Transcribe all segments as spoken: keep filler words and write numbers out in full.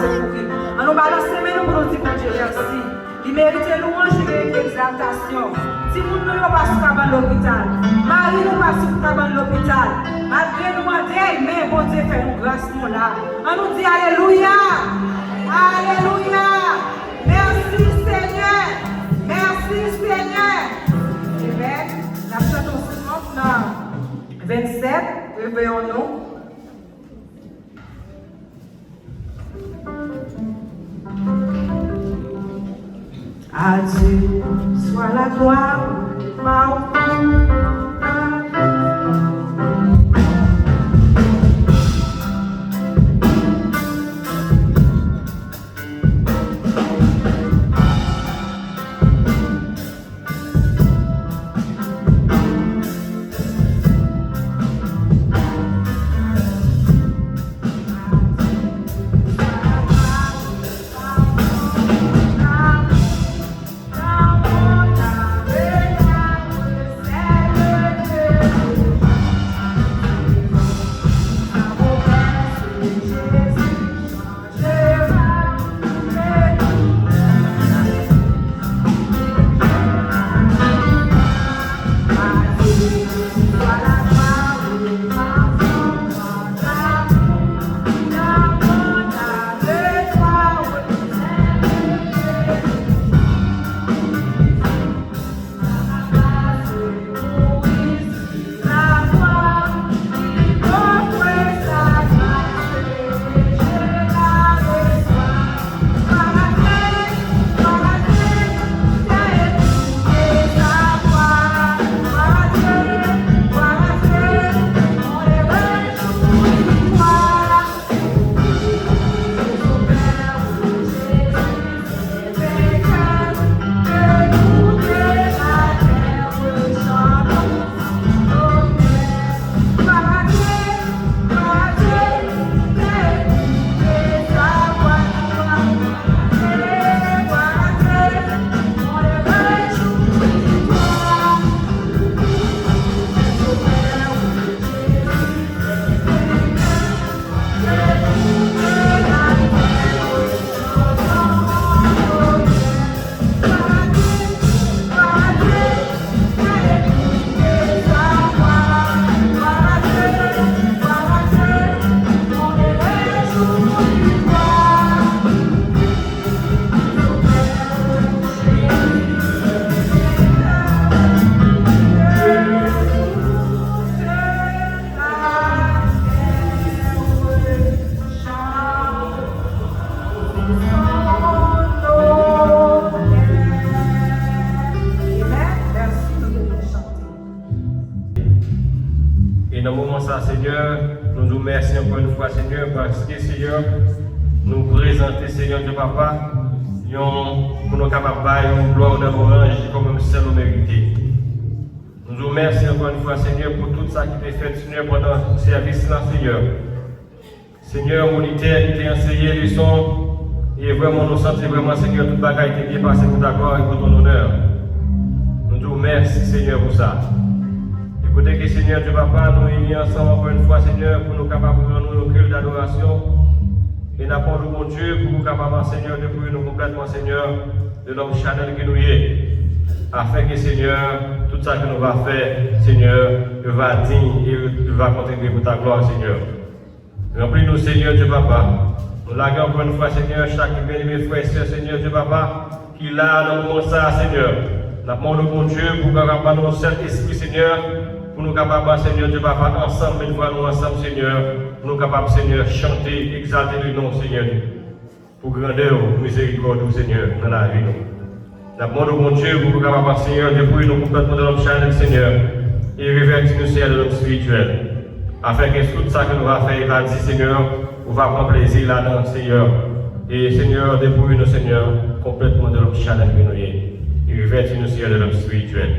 Ann nou balanse men nou pou nou di Bondye mèsi. Li merite lwanj, li merite egzaltasyon. Timoun nou yo pa sou kabann lopital. Mari nou pa sou kabann lopital. Malgre nou an dèy, men Bondye fè nou gras, nou la. Ann nou di alelouya! Alelouya! Mèsi Senyè! Mèsi Senyè! Amen. N ap chante yon sèt nan vennsèt, Reveillons-nous. À Dieu soit la gloire partout. E nan moman sa, Senyè, nou di w mèsi ankò yon fwa, Senyè, paske, Senyè, nou prezante, Senyè Dye Papa, yon, pou nou kapab bay yon glwa, onè, louanj, kòm sèl ou merite. Nou di w mèsi ankò yon fwa, Senyè, pou tout sa ki te fèt, Senyè, pandan sèvis la, Senyè. Senyè, monitè ki te anseye leson, e vrèman nou santi vrèman, Senyè, tout bagay te byen pase pou ta glwa e pou ton onè. Nou di w mèsi, Senyè, pou sa. E kote ke, Senyè Dye Papa, nou ini ansanm ankò yon fwa, Senyè, pou nou kapab rann ou yon kilt adorasyon. E n ap mande w, Bondye, pou ou kapab, Senyè, depouye nou konplètman, Senyè, de lòm chanèl ke nou ye. Afin ke, Senyè, tout sa ke nou va fè, Senyè, yo va diy e yo va kontribye pou ta glwa, Senyè. Ranpli nou, Senyè Dye Papa. Nou lage ankò yon fwa, Senyè, chak byeneme frè e sè, Senyè Dye Papa, ki la nan moman sa a, Senyè. N ap mande w, Bondye, pou w kapab ban nou yon sèl espri, Senyè, pou nou kapab, Senyè Dye Papa, ansanm, met vwa nou ansanm, Senyè, pou nou kapab, Senyè, chante, egzalte le non w, Senyè. Pou grandè w, pou mizerikòd ou, Senyè, nan lavi nou. N ap mande w, Bondye, pou ou kapab, Senyè, depouye nou konplètman de lòm chanèl, Senyè, e revèti nou, Senyè, de lòm espirityèl. Afin ke tout sa ke nou va fè e va di, Senyè, ou va pran plezi ladan, Senyè. E, Senyè, depouye nou, Senyè, konplètman de lòm chanèl ke nou ye. E revèti nou, Senyè, de lòm espirityèl.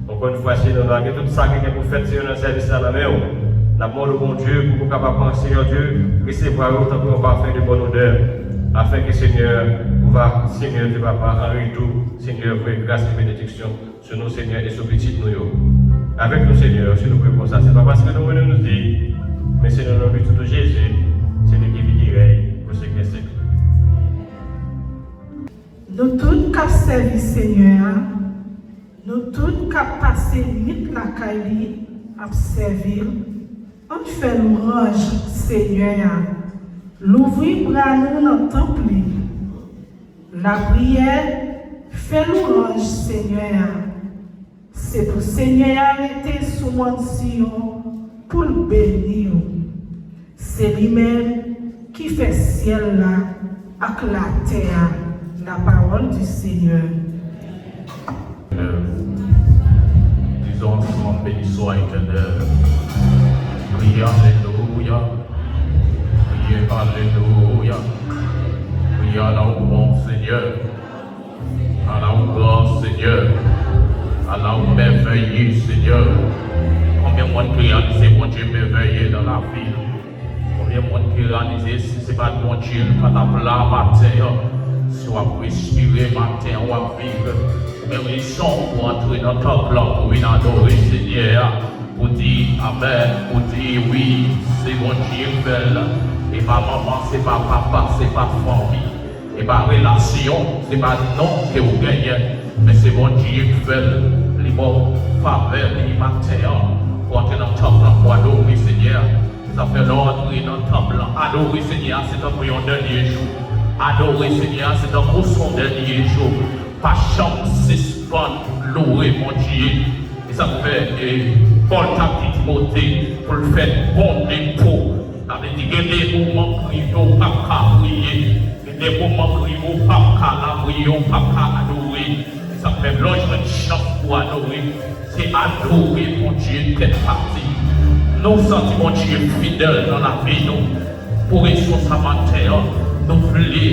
Ankò yon fwa, Senyè, nou lage tout sa ki gen pou fèt, Senyè, nan sèvis la nan men w. N ap mande w, Bondye, pou ou kapab pran, Senyè Dye, resevwa yo tankou yon pafen de bòn odè, afin ke, Senyè, ou va, Senyè Dye Papa, an retou, Senyè, voye gras e benediksyon sou nou, Senyè, e sou pitit nou yo. Avèk nou, Senyè, si nou priye konsa, se pa paske nou wè nou di, men se nan non de Kris Jezi, se li ki viv, ki rèy pou syèk dè syèk. Nou tout k ap sèvi Senyè a, nou tout k ap pase nwit lakay li ap sèvi l, ann fè lwanj Senyè a. Louvri bra nou nan tanp li. Lapriyè, fè lwanj Senyè a. Se pou Senyè a rete sou mòn Siyon pou l beni w. Se li menm ki fè syèl la ak latè a. La parole du Seigneur. Disons ensemble, béni soit l'Éternel. Priez Alléluia. Priez Alléluia. Priez à la louange, Seigneur. Ala ou gran, Senyè. Ala ou mèvèye, Senyè. Konbyen moun ki reyalize Bondye mèvèye nan lavi nou? Konbyen moun ki reyalize si se pa t Bondye, nou pa t ap la maten an? Si w ap respire maten an, w ap viv, ou gen rezon pou antre nan tanp lan, pou vin adore Senyè a, pou di amèn, pou di wi, se Bondye k fè l. E pa manman, se pa papa, se pa fanmi. E pa relasyon, se pa non ke ou genyen, men se Bondye k fè l. Li ba w favè li maten an pou antre nan tanp lan pou adore Senyè a. Sa fè lè w antre nan tanp lan, adore Senyè a se tankou yon dènye jou. Adore Senyè a se tankou se yon dènye jou. Pa janm sispann louwe Bondye. E sa k fè, e, Pòl t ap di Timote pou l fè bon depo. Sa vle di gen de moman k rive ou p ap ka priye. Gen de moman k rive ou p ap ka lapriyè, ou p ap ka adore. E sa k fè lè w jwenn chans pou adore, se adore Bondye tèt pati. Nou santi Bondye fidèl nan lavi nou. Pou rezon sa maten an, nou vle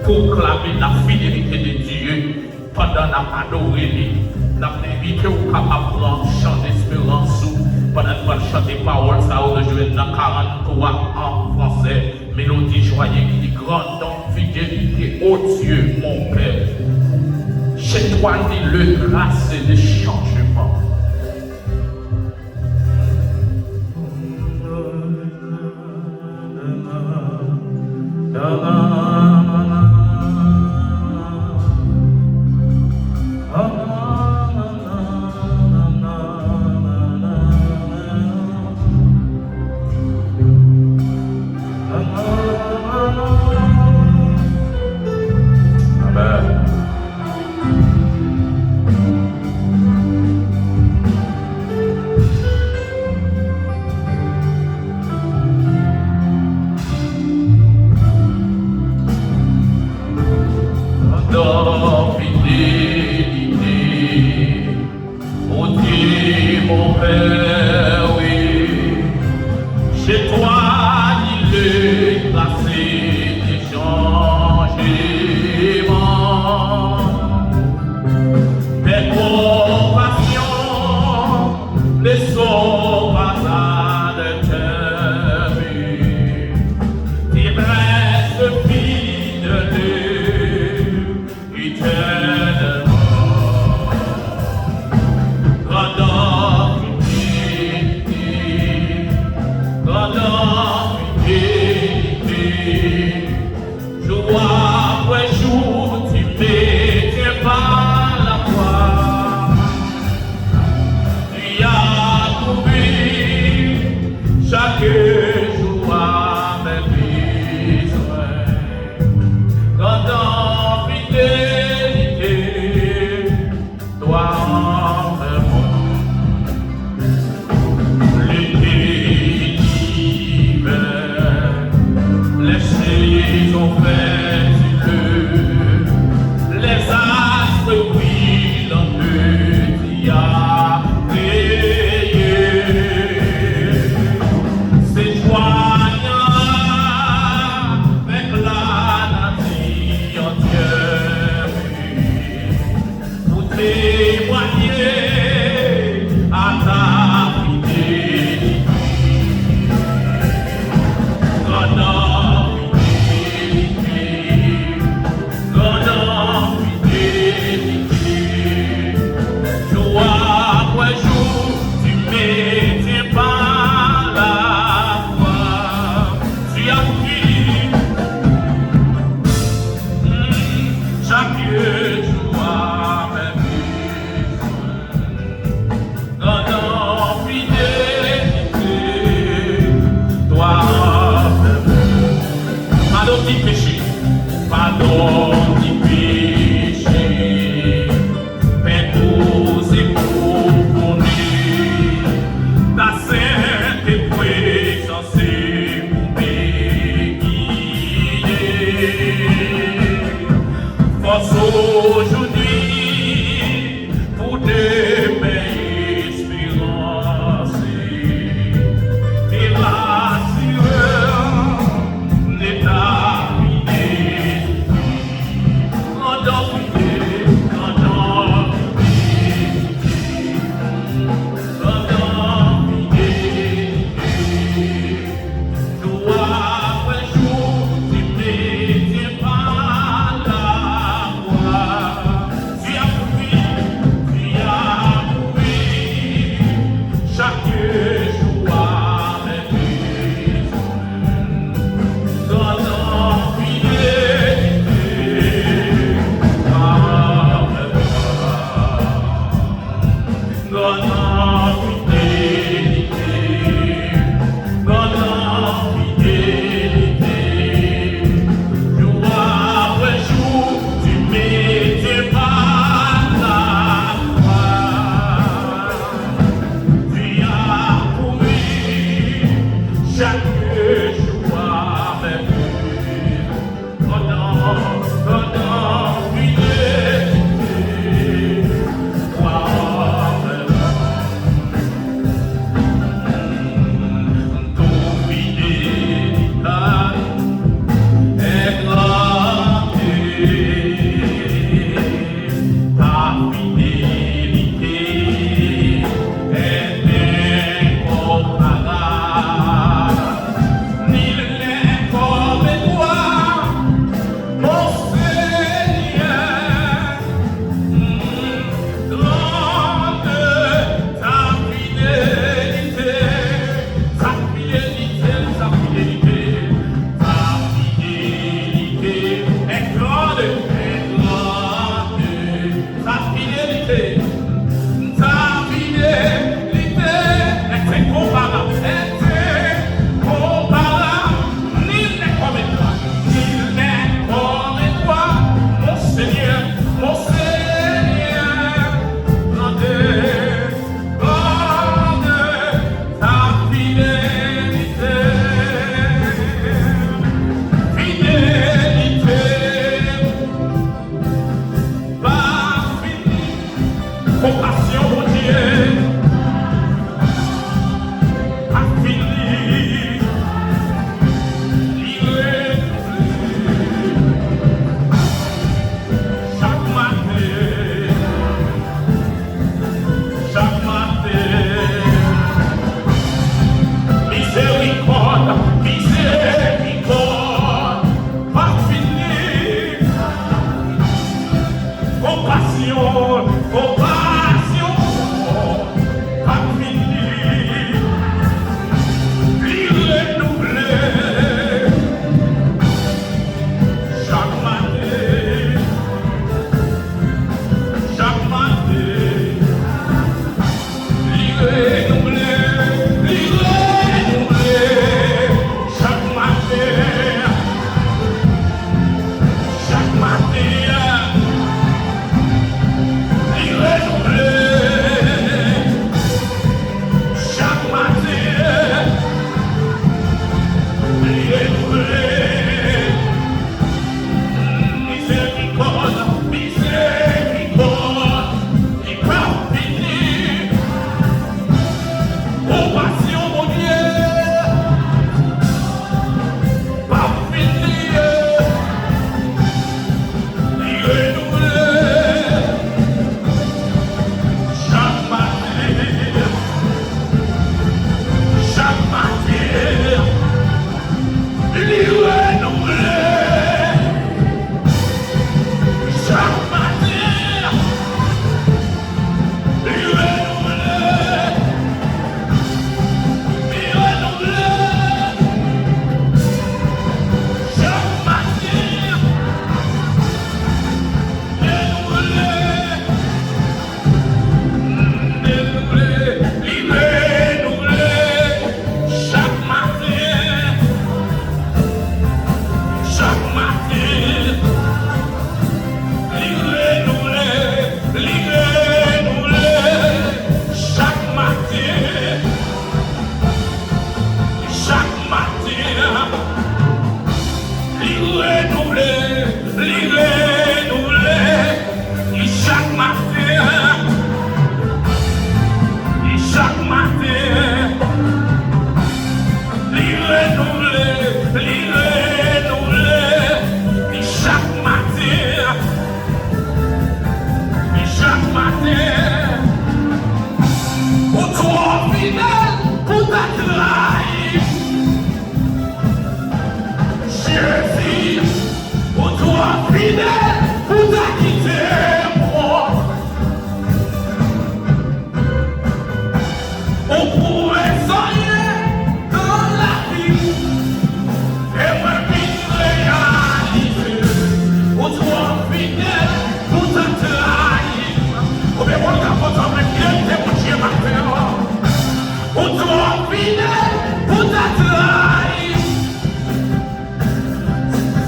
pwoklame la fidélité de Dieu. Pandan n ap adore li, n ap envite w kapab pran chan desperans ou pandan n pral chante pawòl sa yo nou jwenn nan karant twa an fransè, melodi jwaye ki di, Grande fidélité, ô Dieu, mon Père. Chez toi ni le trace de changement. Amen. Dans fidélité, Ô Dieu, mon Père, oui, chez toi, il est placé des changements. Tes compassions ne sont pas à déterminer. Tu restes fidèle. Éternellement, grande fidélité, grande fidélité, jour après jour, tu me tiens par la voix. Tu as couvert chaque jour à mes besoins. Grande fidélité, toi envers moi. L'été est hiver, les saisons faites, les astres brillent en petit. Qui a veillé, se jwenn avèk la nati antyè pou temwaye a ta fidelite. Grande fidelite. Grande fidélité, jour après jour, tu me tiens par la voix. Tu as pris, mm, chaque Aujourd'hui, pour demen esperans li rasiran, li ta fidèl. Pandan fidèl, pandan fidèl, pandan fidèl. Jou apre jou, ti piti pa lavwa. Di a pou wi, di a pou wi. Chak jou avèk li. Grandan fidelite avèk mwen. Grandan fidelite, grandan fidelite. Jou apre jou, ti piti pa lavwa. Di a pou wi, chak jou avèk li. Pandan, pandan fidelite, wa avè mwen. Ton fidelite est grande, ta fidélité est incomparable. Nul n'est comme toi, mon Seigneur. Grande ta fidélité, ta fidélité, ta fidélité, ta fidélité est grande, est grande. Ta fidélite, ta fidélite est incomparable, est incomparable. Nul n'est comme toi, nul n'est comme toi, mon Seigneur, mon Seigneur. Grande, grande ta fidélite, fidélite. Pa fini. Konpasyon Bondye pa fini. Li renouvle chak maten. Chak maten, mizerikòd, mizerikòd pa fini. Konpasyon, konpasyon pa fini. Li renouvle chak maten. Chak maten, li renouvle, li renouvle. Chak maten, chak maten, li renouvle. Chak maten, li renouvle. Mizerikòd, mizerikòd, li pa fini. Konpasyon Bondye pa fini. Li renouvle chak maten, chak maten. Li Pou ta kite mwen. Ou pwouve sa w ye nan lavi m. E mwen vin reyalize ou twò fidèl pou ta trayi m. Oubyen moun k ap kontan menm kite Bondye maten an. Ou twò fidèl pou ta trayi m.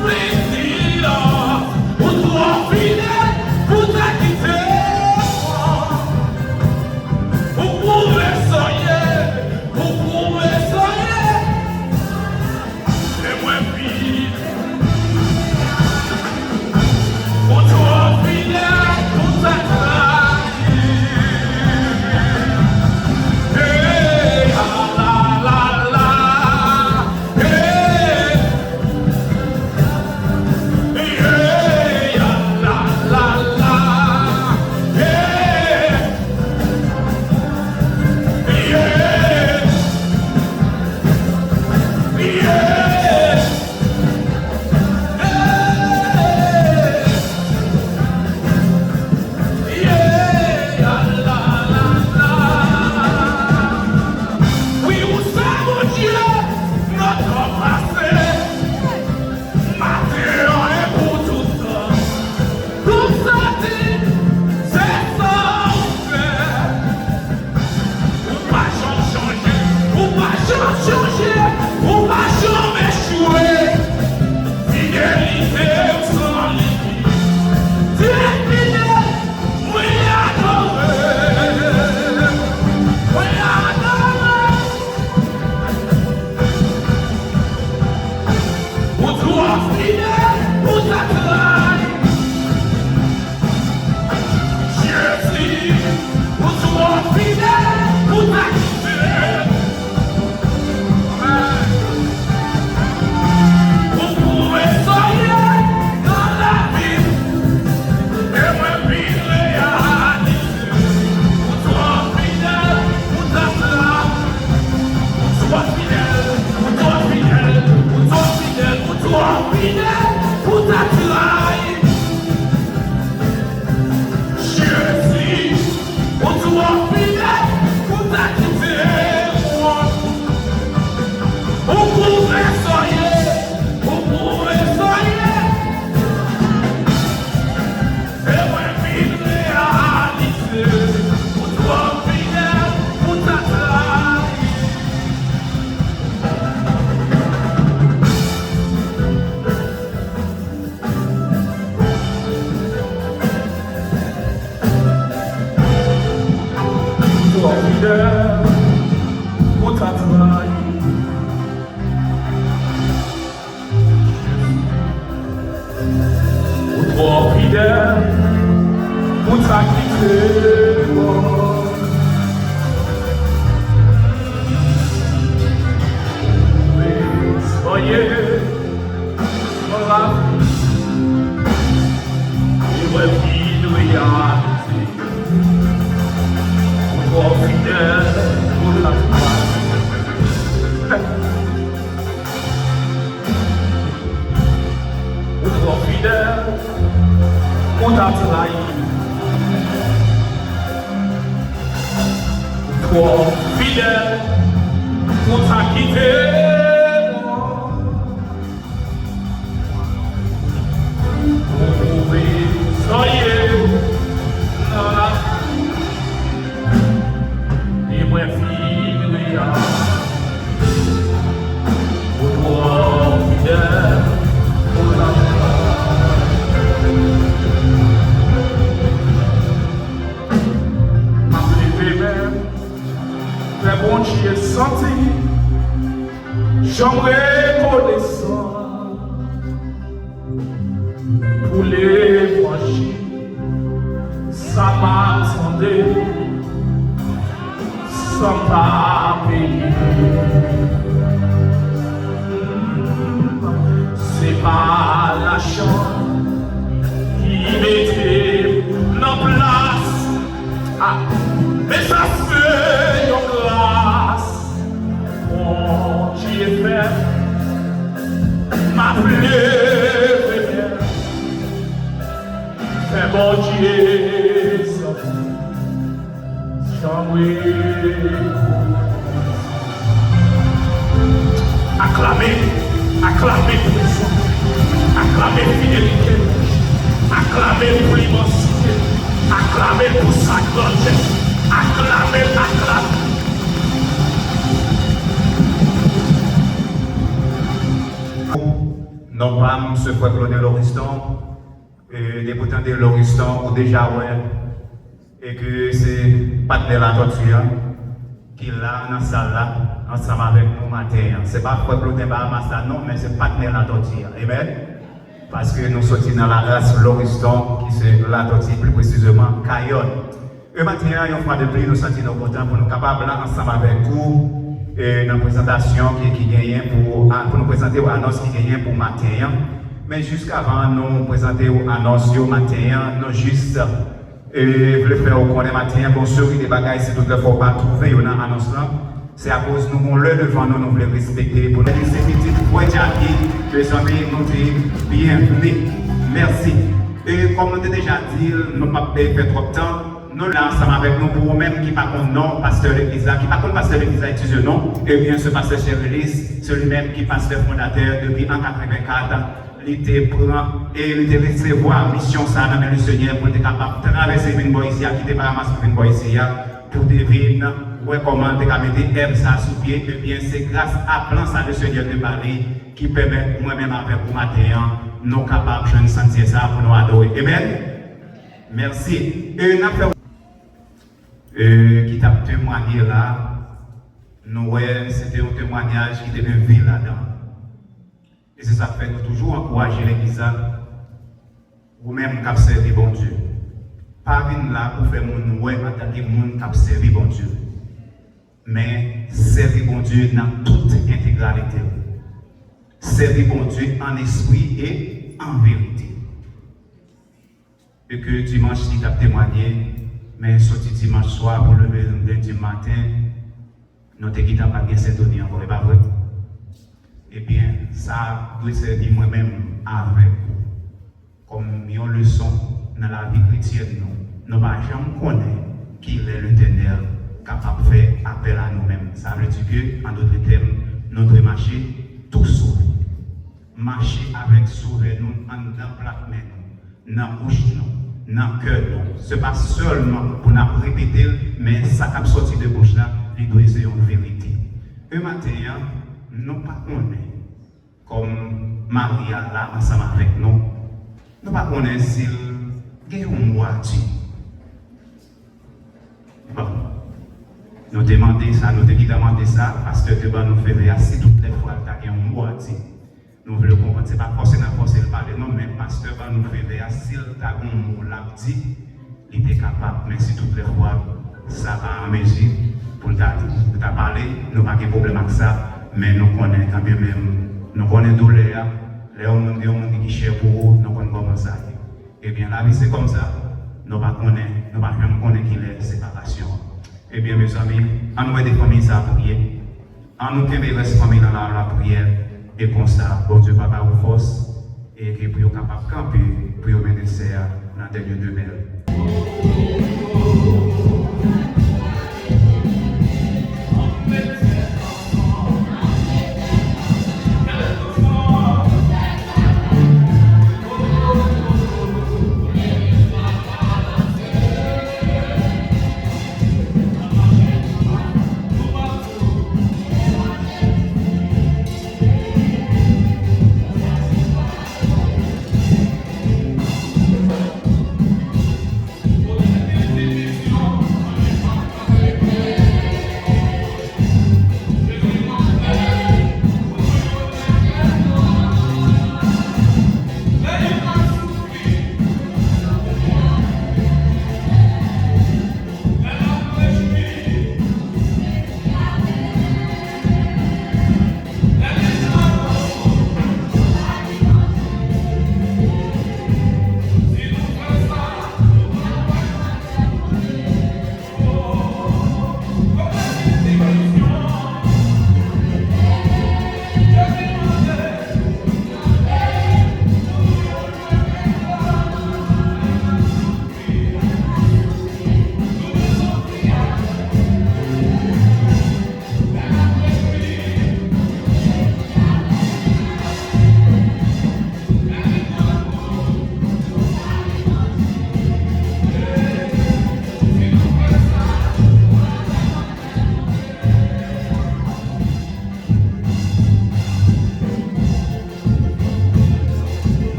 Sweet Jesus, ou twò fidèl pou ta kite mwen. Ou pwouve sa w ye, ou pwouve sa w ye. E mwen vin. Ou twò fidèl pou sa k rayi. Hey, la, la, la, la. Hey. Hey, la, la, la. Hey. Hey. Hey. Wi, ou se Bondye nan tan pase, maten an e pou tout tan. Konsa di, se sa ou fè. Ou pa janm chanje, ou pa janm chanje, ou pa janm echwe. Fidelite w san limit. Dye fidèl, mwen adore, mwen adore. Ou twò fidèl pou ta trayi. Jezi, ou twò fidèl pou ta kite. Ou pwouve sa w ye nan lavi m. E mwen vin reyalize ou twò fidèl pou ta trayi. Ou twò fidèl, ou twò fidèl, ou twò fidèl, ou twò fidèl pou ta trayi. Jezi, ou twò fidèl pou ta kite mwen. Ou pwouve sa w ye, ou pwouve sa w ye. E mwen vin reyalize ou twò fidèl pou ta trayi. Ou twò fidèl pou ta trayi. Ou twò fidèl pou ta kite mwen. Wi, sa w ye nan lavi m. E mwen vin reyalize ou twò fidèl pou ta trayi. Ou twò fidèl pou ta trayi. Ou twò fidèl pou ta kite mwen. Ou pwouve sa w ye nan lavi m. E mwen vin reyalize ou twò fidèl pou ta trayi. M ap leve men m, fè Bondye santi jan m rekonesan pou levanjil sa m ap tande san m pa peye. Se pa lajan ki mete m nan plas, a, men sa se yon gras. Bondye fè Aklame, aklame pou li, aklame fidelite, aklame pou limansite, aklame pou sa grandè, aklame, aklame. Non pa m, se frè Claude Loriston. E, depi w tande Loriston, ou deja wè, e ke se patnè Latòti an ki la nan sal la ansanm avèk nou maten an. Se pa frè Claude Bahamas la non, men se patnè Latòti an. Amen. Paske nou soti nan laras Loriston, ki se Latòti, pli presizeman Kayòn. E maten an, yon fwa de pli, nou santi nou kontan pou nou kapab la ansanm avèk ou, e, nan prezantasyon ki, ki genyen pou, a, pou nou prezante w anons ki genyen pou maten an. Men jiskavan nou prezante w anons yo maten an, nou jis, e, vle fè w konnen maten an, gon seri de bagay, si tout lè fwa w pa twouve yo nan anons lan, se akoz nou gon lè devan nou, nou vle respekte pou nou. Se pitit frè Jackie, mezanmi, nou di byenvni. Mèsi. E kòm nou te deja di l, nou p ap fè twòp tan. Nou la ansanm avèk nou pou ou menm ki pa konn non pastè legliz la, ki pa konn pastè legliz la itilize non, ebyen, se pastè Cherilis, se li menm ki pastè fondatè depi an katrevenkat. Li te pran e li te resevwa misyon sa a nan men Lesenyè pou l te kapab travèse vin bò isi a, kite Bahamas pou vin bò isi a, pou te vin wè kòman l te ka mete èv sa a sou pye. Ebyen, se gras a plan sa Lesenyè te ba li ki pèmèt mwen menm avèk ou maten an, nou kapab jwenn santyè sa a pou nou adore. Amen. Mèsi. E n ap fè, e, ki t ap temwanye la, nou wè se te yon temwanyaj ki te gen vi ladan. E se sa k fè nou toujou ankouraje legliz la, ou menm k ap sèvi Bondye. Pa vin la pou fè moun wè antanke moun k ap sèvi Bondye. Men sèvi Bondye nan tout entegralite l. Sèvi Bondye an espri e an verite. E ke dimanch li t ap temwanye, men soti dimanch swa pou leve lendi maten, nou te gentan pa t gen sentoni ankò, e pa vre? Ebyen, sa dwe sèvi mwen menm avèk ou kòm yon leson nan lavi kretyèn nou. Nou pa janm konnen ki lè Letènèl kapab fè apèl a nou menm. Sa vle di ke, an dòt tèm, nou dwe mache tou sove. Mache avèk Sovè nou anndan plat men nou, nan bouch nou, nan kè nou. Se pa sèlman pou n ap repete l, men sa k ap sòti de bouch la, li dwe se yon verite. E maten an, nou pa konnen, kòm Mari a la ansanm avèk nou, nou pa konnen si l gen yon mo a di. Bon, nou te mande sa, nou te gentan mande sa, pastè te ban nou fevè a, si tout lè fwa l ta gen yon mo a di. Nou vle konprann, se pa fòse n ap fòse l pale non, men pastè ban nou fevè a, si l ta gon mo l ap di, li te kapab. Men si tout lè fwa sa pa an mezi pou l ta, pou l ta pale, nou pa gen pwoblèm ak sa, men nou konnen kanmenm, nou konnen doulè a, lè yon moun gen yon moun ki chè pou ou, nou konn kòman sa ye. Ebyen, lavi se kòm sa, nou pa konnen, nou pa janm konnen ki lè separasyon an. Ebyen, mezanmi, ann nou ede fanmi sa a priye. Ann nou kenbe rès fanmi nan la, lapriyè, e konsa, Bondye va ba yo fòs, e ke pou yo kapab kanpe, pou yo mennen sè a nan dènye demen l.